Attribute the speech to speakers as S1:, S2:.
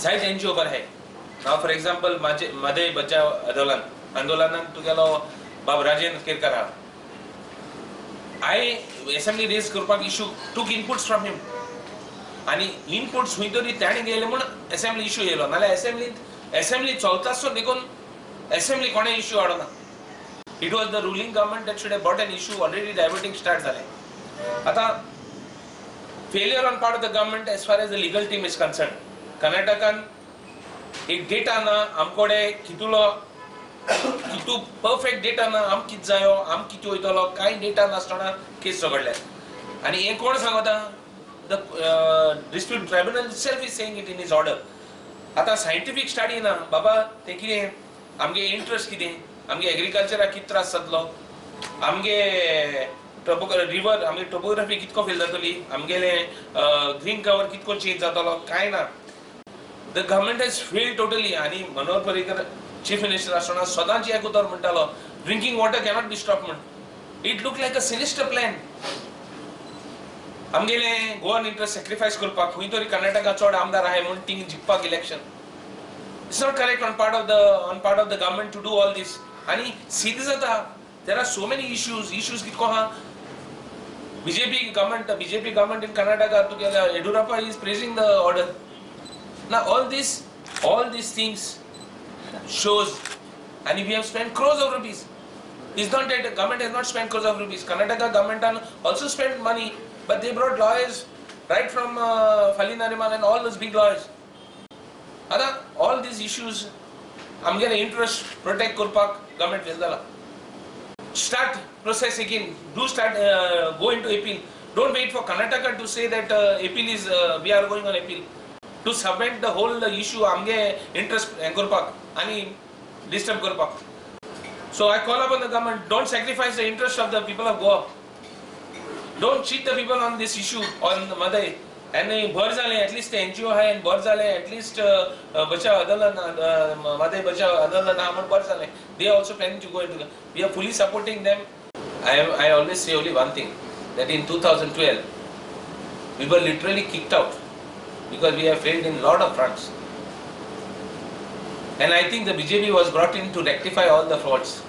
S1: जायते एनजीओ बरे आहाय. नाव फॉर एग्जाम्पल म्हादय बचाव आंदोलन आंदोलनान तुगेलो बाब राजेंद्र केरकर आहा. हांवें एसेंब्ली रेज करपाक issue took inputs from him आनी इनपुट्स खंय तरी ताणें गेले म्हूण एसेंब्ली इशू येयलो, नाल्यार एसेंब्लींत एसेंब्ली चलता आसतना देखून एसेंब्ली कोणें issue हाडना. It was the ruling government that should have brought an issue. Already diverting start जालें. आतां failure on part of the government as far as the legal team is concern. कर्नाटकान एक data ना आमकोडे, कितुलो कितू perfect data ना, आम कितें जायो आम कितें वयतलो कांय डेटा नासतना केस झगडले. आनी हें कोण सांगता? The dispute tribunal itself is saying it in his order. आतां सायंटिफीक स्टडी ना बाबा, तें कितें आमगे इंट्रस्ट कितें, आमगे एग्रीकल्चराक कितें त्रास जातलो, आमगे रिवर आमगे टोपोग्राफी कितको फेल जातली, आमगेलें ग्रीन कवर कितको चेंज जातलो, कांय ना. The government has failed totally. आनी मनोहर पर्रीकर चीफ मिनिस्टर आसतना सदांच एक उतर म्हणटालो, drinking water cannot be stop म्हण. It look like a sinister plan. आमगेले गोवन इंट्रस्ट सॅक्रिफायस करपाक खंय तरी कर्नाटका चड आमदार आहाय म्हूण thing जिखपाक election. It's not correct on part of the government to do all this. आनी सीद जाता, there are so many issues. Issues कितको आहा. BJP government in Karnataka तुगेल्या Yediyurappa is praising the order. Now all these things shows, and we have spent crores of rupees. It's not that the government has not spent crores of rupees. Karnataka government also spent money, but they brought lawyers right from Fali Nariman and all those big lawyers. Ada, all these issues, आमगेले interest protect करपाक government fail जाला. Start process again. Do start go into appeal. Don't wait for Karnataka to say that appeal is we are going on appeal. To submit the whole issue आमगे interest हें करपाक आनी disturb करपाक. So I call upon the government, don't sacrifice the interest of the people of Goa. Don't cheat the people on this issue on Mhadei. आनी बरें जालें at least NGO आहाय आनी बरें जालें एटलिस्ट बचाव आंदोलन म्हादय बचाव आंदोलन आहा म्हूण बरें जालें. They also planning to go in. We are fully supporting them. I always say only one thing, that in 2012 we were literally kicked out because we have failed in lot of fronts. And I think the BJP was brought in to rectify all the faults.